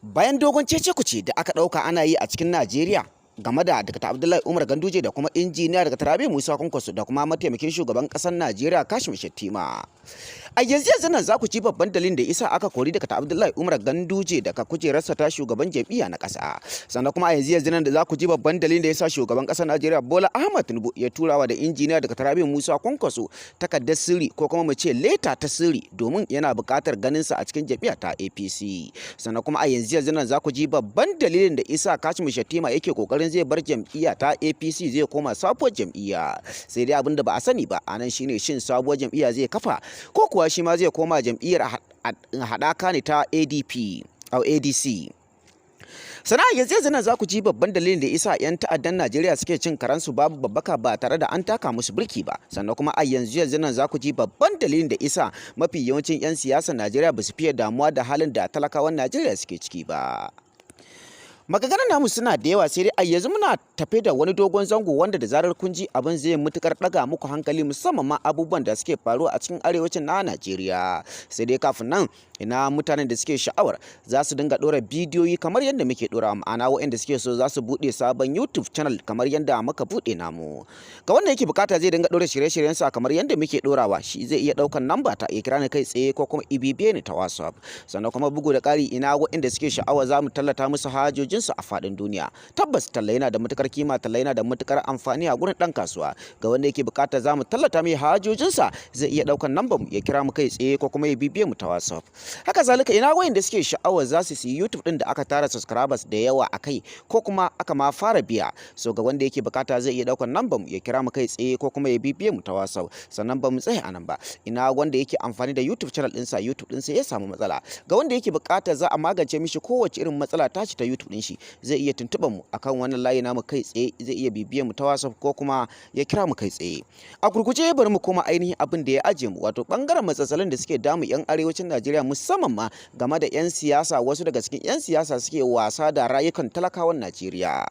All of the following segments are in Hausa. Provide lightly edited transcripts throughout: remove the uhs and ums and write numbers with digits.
Bayan dogon cece-kuce da aka ɗauka ana yi a cikin Najeriya game da Dr. Abdullahi Umar Ganduje da kuma Injiniya Dr. Rabiu Musa Kwankwaso da kuma mataimakin shugaban ƙasar Najeriya Kashim Shettima. A yanzu yanzu nan za ku ci babban dalilin da isa aka kori Dr. Abdullahi Umar Ganduje daga kujerarsa ta shugaban jam'iyya na ƙasa. Sannan kuma a yanzu yanzu nan da za ku ji babban dalilin da yasa shugaban ƙasar Najeriya Bola Ahmad Tinubu ya turawa da Injiniya Dr. Rabiu Musa Kwankwaso takardar sirri, ko kuma mu ce leta ta sirri, domin yana buƙatar ganin sa a cikin jam'iyya ta APC. Sannan kuma a yanzu yanzu nan za ku ji babban dalilin da isa Kashim Shettima yake kokarin zai bar jam'iyya ta APC, zai koma sabuwar jam'iyya. Sai dai abin da ba a sani ba a nan shine, shin sabuwar jam'iyya zai kafa, ko kuwa shi ma zai koma jam'iyyar haɗaka ne ta ADP au ADC? Sana yanzu yanzu nan za ku ji babban dalilin da isa 'yan ta'addan Najeriya suke cin karansu babu babbaka ba tare da an taka musu birki ba. Sannan kuma a yanzu yanzu nan za ku ji babban dalilin da isa mafi yawancin 'yan siyasar Najeriya ba su fiye damuwa da halin da talakawan Najeriya suke ciki ba. Maganganun namu suna da yawa, sai dai a yanzu muna tafe da wani dogon zango wanda da zarar kun ji abin zai matukar daga muku hankali, musamman ma abubuwan da suke faruwa a cikin arewacin na Najeriya. Sai dai kafin nan, ina mutanen da suke sha'awar za su dinga dora bidiyoyi kamar yadda muke dora, ma'ana waɗanda suke so za su buɗe sabon YouTube channel kamar yadda muka buɗe namu? Ga wanda yake bukata zai dinga dora shirye-shiryen sa kamar yadda muke dorawa, shi zai iya ɗaukan namba ta ya kira ni kai tsaye ko kuma ibibiye ni ta WhatsApp. Sannan kuma bugu da ƙari, ina waɗanda suke sha'awa za mu tallata musu hajojin su a faɗin duniya? Tabbas talla yana da matukar kima, talla yana da matukar amfani a gurin ɗan kasuwa. Ga wanda yake bukata za mu tallata mai hajojinsa, zai iya ɗaukan namba mu ya kira mu kai tsaye ko kuma ya bibiye mu ta WhatsApp. Haka zalika, ina wayanda suke sha'awar za su siyi YouTube din da aka tara subscribers da yawa a kai, ko kuma aka ma fara biya? So ga wanda yake bukata zai iya ɗaukan namba mu ya kira mu kai tsaye ko kuma ya bibiye mu ta WhatsApp. Sannan ba mu tsaya anan ba, ina wanda yake amfani da YouTube channel ɗinsa, YouTube ɗinsa ya samu matsala? Ga wanda yake bukata za a magance mishi kowace irin matsala tashi ta YouTube ɗin shi, zai iya tuntuɓar mu akan wannan layi namu kai tsaye, zai iya bibiyar mu ta WhatsApp ko kuma ya kira mu kai tsaye. A gurguje bari mu koma ainihin abin da ya aje mu, wato bangaren matsatsalin da suke damu yan arewacin Najeriya, musamman ma game da yan siyasa. Wasu daga cikin yan siyasa suke wasa da rayukan talakawan Najeriya.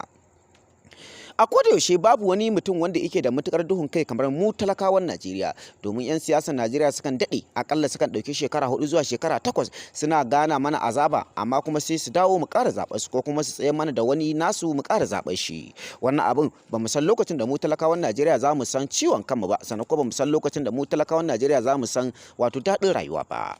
A yaushe babu wani mutum wanda yake da matukar duhun kai kamar mu talakawan Najeriya, domin 'yan siyasar Najeriya sukan daɗe, akalla sukan ɗauki shekara 4 zuwa shekara 8 suna gana mana azaba, amma kuma sai su dawo mu ƙara zaɓar su, ko kuma su tsaye mana da wani nasu mu ƙara zaɓar shi. Wannan abin ba mu san lokacin da mu talakawan Najeriya za mu san ciwon kanmu ba, sannan ko ba mu san lokacin da mu talakawan Najeriya za mu san wato daɗin rayuwa ba.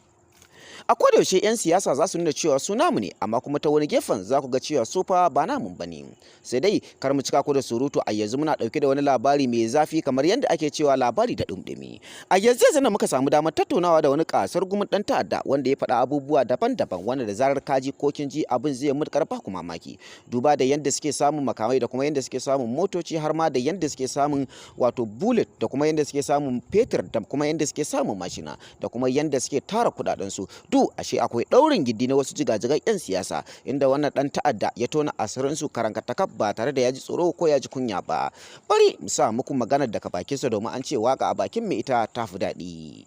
A yaushe 'yan siyasa za su nuna cewa su namu ne, amma kuma ta wani gefen za ku ga cewa su fa ba namun ba ne. Sai dai kar mu cika ku da surutu, a yanzu muna ɗauke da wani labari mai zafi, kamar yadda ake cewa labari da ɗumɗumi. A yanzu yanzu muka samu damar tattaunawa da wani kasar gumin ɗan ta'adda wanda ya faɗa abubuwa daban-daban wanda da zarar kaji ko kin ji abin zai matuƙar ba ku mamaki, duba da yadda suke samun makamai da kuma yadda suke samun motoci, har ma da yadda suke samun wato bullet, da kuma yadda suke samun fetur, da kuma yadda suke samun mashina, da kuma yadda suke tara kuɗaɗen su. Du ashe akwai ɗaurin gindi na wasu jigajigan 'yan siyasa, inda wannan ɗan ta'adda ya tona asirin su karankatakaf ba tare da ya ji tsoro ko ya ji kunya ba. Bari mu sa muku maganar daga bakinsa, domin an ce waka a bakin mai ita ta fi daɗi.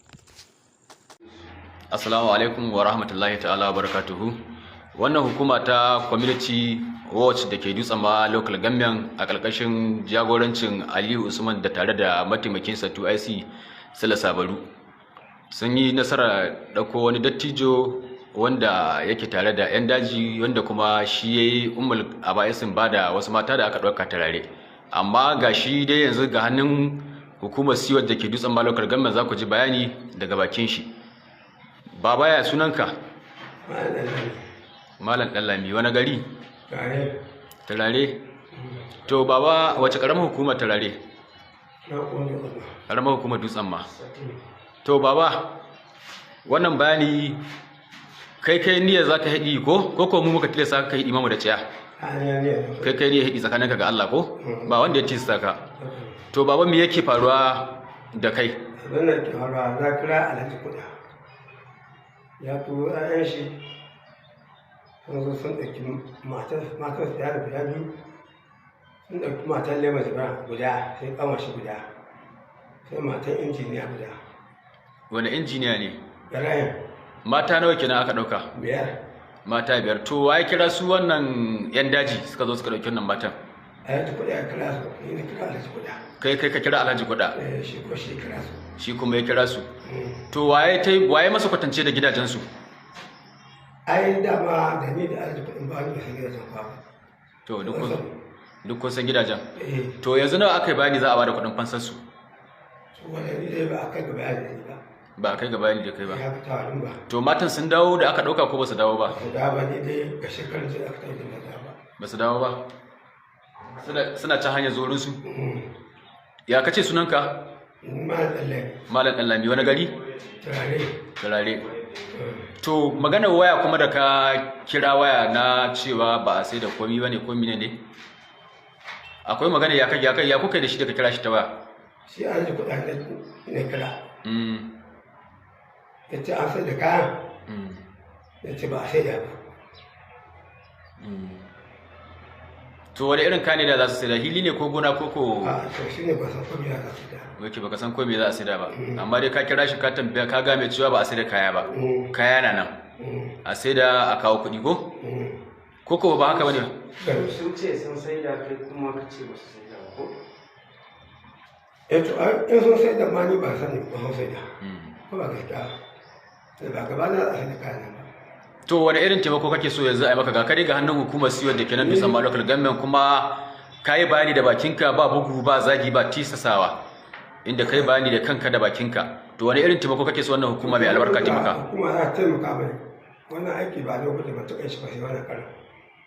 Assalamu alaikum wa rahmatullahi ta'ala wa barakatuhu. Wannan hukuma ta Community Watch da ke Dutsen Ma Local Government, a ƙarƙashin jagorancin Aliyu Usman da tare da mataimakinsa 2IC Sula Sabaru, sun yi nasarar ɗauko wani dattijo wanda yake tare da 'yan daji, wanda kuma shi ya yi ummul aba'isin ba da wasu mata da aka ɗauka tarare. Amma ga shi dai yanzu ga hannun hukumar CWatch da ke Dutsen Ma Local Government, za ku ji bayani daga bakin shi. Baba, ya sunanka? Malam Ɗanlami, wani gari? Turare. To baba, wace ƙaramar hukumar Turare? Ƙaramar hukumar Dutsen Ma. To baba, wannan bayani kai niyyar za ka haɗi ko mu muka tilasta ka haɗi mamu da ciya? Kai niyyar haɗi tsakaninka ga Allah, ko ba wanda ya tilasta ka? To baba, me yake faruwa da kai? Abin da ke faruwa, na kira Alhaji Kuɗa, ya turo 'ya'yan shi sun zo sun ɗauki matar su yara guda biyu, sun ɗauki matar Lema Jibran guda, sai ƙanwar shi guda, sai matar injiniya guda. Wani injiniya ne? Ibrahim. Mata nawa kenan aka ɗauka? Biyar. Mata biyar. To waye kira su wannan yan daji suka zo suka ɗauki wannan matan? Alhaji Kuɗa ya kira su, ni na kira Alhaji Kuɗa. Kai ka kira Alhaji Kuɗa? Eh, shi ko shi kira su. Shi kuma ya kira su. To waye masa kwatance da gidajensu? Ai dama da ni da Alhaji kuɗin ba ni san gidajen kwa ba. To duk kun san gidajen? Eh. To yanzu nawa aka yi bayani za a bada kuɗin fansar su? To wannan ni dai ba a kai ga bayani da ni ba. Ba a kai ga bayani da kai ba. Ya fi tawarin ba. To matan sun dawo da aka ɗauka ko ba su dawo ba? Ba da ba, ni dai ga shekarun sai aka tafi da ba. Ba su dawo ba. Suna can hanyar zorin su. Ya kace sunanka? Ma tsalle. Malam Ɗanlami, wani gari? Turare. Turare. To maganar waya kuma da ka kira waya na cewa ba a sai da komi bane ko mine ne? Akwai magana ya kai ya kuka da shi da ka kira shi ta waya? Shi Alhaji kuɗin ne kira. Ya ce an sai da kayan. Ya ce ba a sai da ba. To wani irin kane da za su sai da, hili ne ko gona ko ko? A to shi ne ba san ko biya za su da. Oke, baka san ko me za a saida ba. Amma dai ka kira shi ka tambaya, ka ga mai cewa ba a saida kaya ba. Kaya na nan. A saida a kawo kuɗi ko? Ko ko ba haka bane? Sun ce sun saida, kai kuma ka ce ba su saida ba ko? Eh to ai in sun sai da ma ni ba sani ba sun sai da. Ko ba gaskiya da ba gaba na a sai da kayan nan ba. To wani irin taimako kake so yanzu a yi maka? Ga kare ga hannun hukumar siyo da ke nan Dutsen Ma Local Government, kuma ka yi bayani da bakinka, ba bugu ba zagi ba tisasawa, inda ka yi bayani da kanka da bakinka. To wani irin taimako kake so wannan hukuma mai albarka taimaka? Hukuma za ta taimaka mai, wannan aiki ba lokacin ba ta kai shi ba sai wannan karan,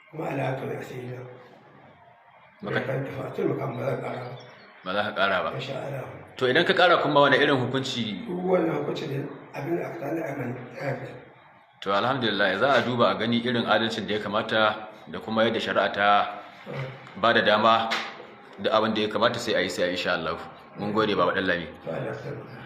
kuma Allah ya tona asiri na. Kan tafi a taimaka, ba zan kara ba. Ba za ka kara ba? Insha Allah. To idan ka kara kuma wani irin hukunci? Duk wannan hukunci ne abin da aka tana a man yafi. To alhamdulillah, za a duba a gani irin adalcin da ya kamata da kuma yadda shari'a ta ba da dama da abin da ya kamata sai a yi, sai a yi insha Allah. Mun gode, Baba Ɗanlami. To Allah ya taimaka.